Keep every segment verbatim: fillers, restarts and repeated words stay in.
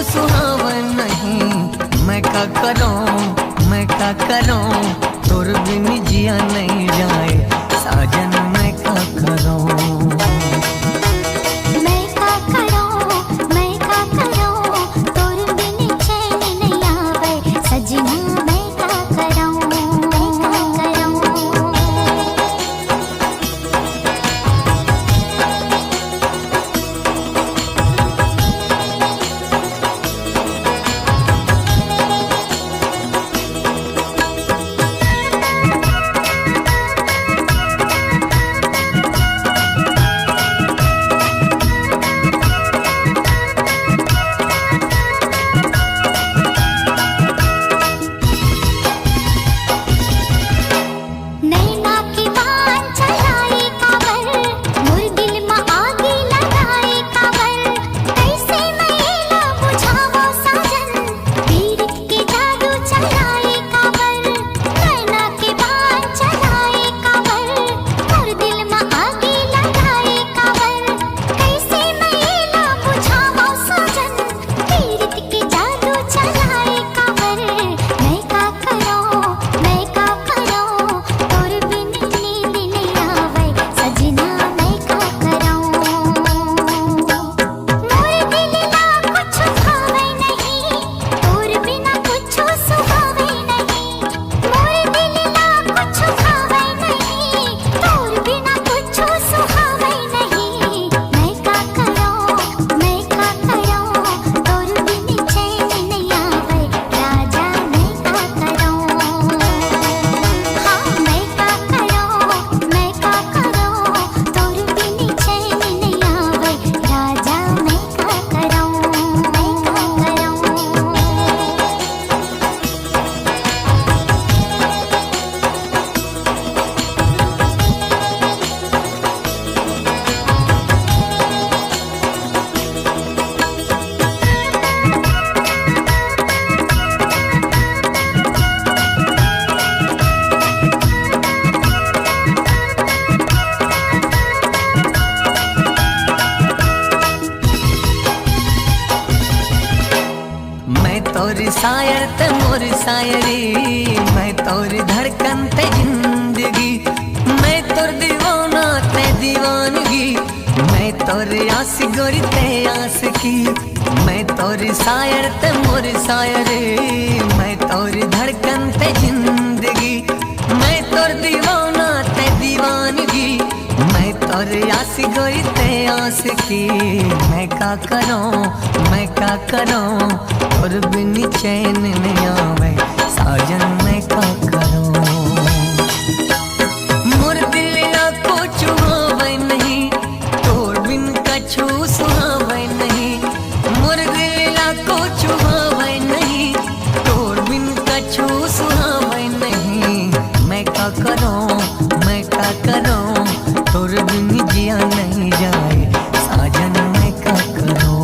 सुहावन नहीं, मैं का करूं, मैं का करूं, तोर बिन जिया नहीं जाए, साजन मैं का करूं। मैं का करूं, मैं का करूं, तोर बिन चैन नहीं आवे, सजना मैं का करूं, मैं का करूं। नैना के बाण चलाए काबर, मोर दिल म आगी लगाए काबर, कैसे मैं एला बुझावो साजन, पीरित के जादू चलाए काबर, नैना के बाण चलाए काबर, मोर दिल म आगी लगाए काबर, कैसे मैं एला बुझावो साजन, पीरित के जादू चलाए काबर, मैं का करूं, मैं का करूं, तोर बिन नींद नहीं आवे, सजना मैं का करूं। मोर दिल ला कुछ भावे नहीं, तोर बिना कुछ सुहावे नहीं। मोर दिल ला कुछ भावे नहीं, तोर बिना कुछ सुहावे नहीं। मैं का करूं, मैं का करूं, तोर बिन चैन नहीं आवे, राजा मैं का करूं। हाँ, मैं का करूं, मैं का करूं, तोर बिन चैन नहीं आवे, राजा मैं का करूं, मैं का करूं। मैं तोर शायर ते मोर शायरी, मैं तोर धड़कन ते जिंदगी, मैं तोर दीवाना ते दीवानगी, मैं तोर आस गोरी ते आसकी, मैं तोर शायर ते मोर शायरी, मैं तोर धड़कन ते जिंदगी, मैं तोर दीवाना ते दीवानगी, मैं तोर आस गोरी ते आसकी, मैं का करूं, मैं का करूं, तोर बिन चैन नहीं आवे, साजन मैं का करूं। मोर दिल ला कुछ भावे नहीं, तोर बिन कछु सुहावे नहीं। मोर दिल ला कुछ भावे नहीं, तोर बिन कछु सुहावे नहीं। मैं का करूं, मैं का करूं, तोर बिन जिया नहीं जाए, साजन मैं का करूं।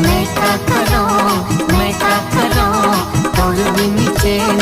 मैं का करूं, मैं का करूं, तोर बिन चैन